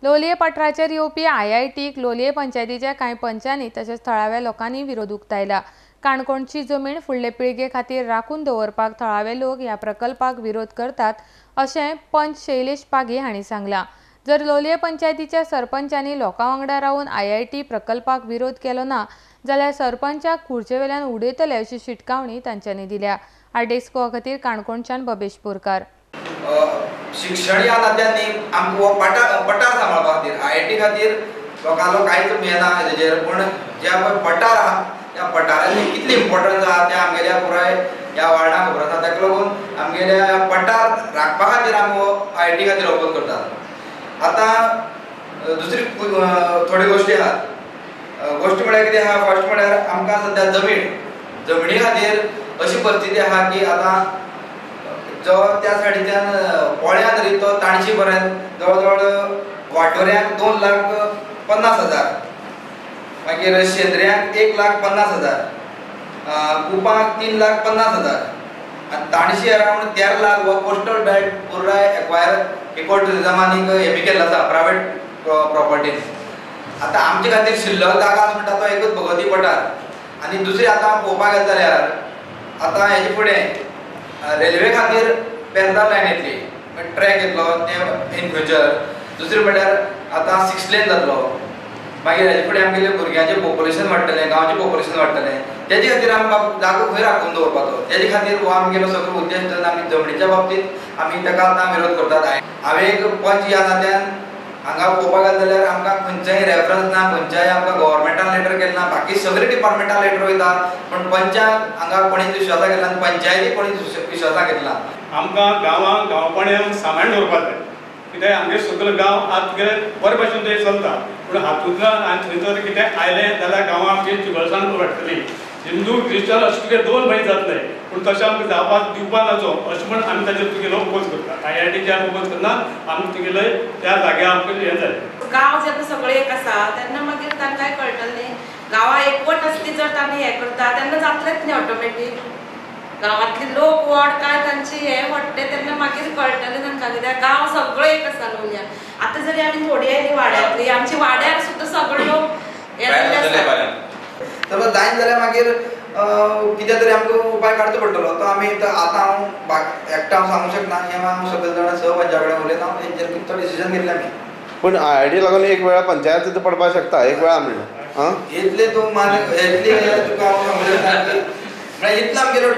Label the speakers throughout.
Speaker 1: लोलये पठाराचेर येवपी आयआयटीक लोलये पंचायतीच्या कांय पंचांनी तशेंच थळाव्या लोकांनी विरोध उक्तायला. काणकोणची जमीन फुडले पिळगे खातीर राखून दवरपाक थळावे लोक ह्या प्रकल्पाक विरोध करतात अशें पंच शैलेश पागी हांणी सांगलां. जर लोलये पंचायतीच्या सरपंचांनी लोकां वांगडा रावन आयआयटी प्रकल्पाक विरोध केलो ना जाल्यार सरपंचाक खुर्चेवेल्यान उडयतले अशी शिटकावणी तांच्यांनी दिल्या. आरडेस्को खातीर काणकोणच्यान बबेश बोरकार.
Speaker 2: शिक्षण ह्या नात्यांनी आमकां हो पठार सांबाळपा खातीर आयआयटी खातीर लोकांलो कांयच हें ना तेजेर, पूण ज्या पळय पठार आहा त्या पठाराची कितली इम्पोर्टन्स आहा तें आमगेल्या पुराय ह्या वार्डाक खबर आसा. ताका लागून आमगेल्या पठार राखपा खातीर आमी हो आयआयटी खातीर ओपोज करतात. आतां दुसरी थोड्यो गोश्टी आहात. गोश्टी म्हळ्यार कितें आहा, फर्स्ट म्हळ्यार आमकां सद्या जमनी खातीर अशी परिस्थिती आहा की आतां जो त्या सायडीच्यान पोळ्यां तरी तो ताणशी पर्यंत जवळ जवळ वाटोऱ्यांक 2,50,000, मागीर शेंद्र्यांक 1,50,000, कुपांक 3,50,000 आनी ताणशी अरावंड 13 लाख हो कोस्टल बेल्ट पुराय एक्वायर इको ट्युरिजम आनीक हें बी केल्लो आसा प्रायवेट प्रॉपर्टीन. आतां आमचे खातीर शिल्लक जागा आसा म्हणटा तो एकूच भगवती पठार. आनी दुसरी आतां पळोवपाक गेले जाल्यार आतां हेजे फुडें रेल्वे खातीर पेरदार लायन येतली, ट्रॅक येतलो ते इन फ्युचर. दुसरें म्हळ्यार आतां 6 लेन जातलो, मागीर हेजे फुडें आमगेले भुरग्यांचें पॉप्युलेशन वाडटलें, गांवचें पॉप्युलेशन वाडटलें, तेजे खातीर आमकां जागो खंय राखून दवरपाचो, तेजे खातीर हो आमगेलो सगळो उद्देश धरून आमी जमनीच्या बाबतींत आमी ताका आतां विरोध करतात. हांवें एक पंच ह्या नात्यान हांगा पळोवपाक गेलें जाल्यार आमकां खंयचेय रेफरन्स ना, खंयच्याय आमकां गव्हर्मेंटान लेटर केलें ना, बाकी सगळे डिपार्टमेंटान लेटर वयता पूण पंचाक हांगा कोणीच विश्वासा घेतला, पंचायती कोणीच विश्वासा घेतला.
Speaker 3: आमकां गांवांक गांवपणाक सांबाळून दवरपाक जाय, कित्याक आमगे सगळो गांव आतां कितें बरे भशेन ते चलता, पूण हातूंतल्यान आनी थंय जर कितें आयलें जाल्यार गांवां आमची चिगळसाण वाडटली. हिंदू क्रिश्चन अशें कितें दोन भंय जातले, पूण तशें आमकां जावपाक दिवपा नाचो अशें म्हण आमी ताचेर तुगेलो ओपोज करता. आयआयटीचे आमी ओपोज करना, आमी तुगेले त्या जाग्यार आमकां हें जाय.
Speaker 4: गांव जेन्ना सगळे एक आसा तेन्ना मागीर तांकांय कळटलें न्ही, गांवां एकवट आसली जर तांणी हें करता तेन्ना जातलेंच न्ही ऑटोमॅटीक. गांवांतले लोक व्हड काय तांची हें व्हडटे तेन्ना मागीर कळटलें तांकां, कित्याक गांव सगळे एक आसा लोलयां. आतां जरी आमी थोडी आयली वाड्यांतली, आमच्या वाड्यार सुद्दां सगळे लोक हें जाल्ले आसा.
Speaker 2: तर जायना जाल्यार मागीर कितें तरी आमकां उपाय काडचो पडटलो. तो आमी आतां हांव एकटो हांव सांगूंक शकना, हें हांव सगळे जाणां स पंचा कडेन उलयता, हांव तेंचेर कितें डिसिजन घेतलें आमी.
Speaker 5: पूण आयआयटी लागून एक वेळा पंचायत सुद्दां पडपाक शकता, एक वेळा म्हणल्यार आं
Speaker 2: इतलें तूं मान इतलें तुका हांव सांगूंक शकना की म्हळ्यार इतलो आमगेलो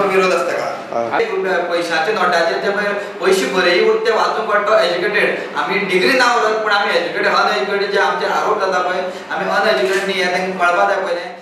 Speaker 2: विरोध आसता का पयशाच्या नोटाचेर जे पळय पयशे बरेय उरता ते वाचूंक पडटा. एज्युकेटेड आमी डिग्री ना उरत पूण आमी एज्युकेटेड, अनएज्युकेटेड जे आमचेर आरोप जाता पळय आमी अनएज्युकेटेड न्ही हें तांकां कळपा जाय पयलें.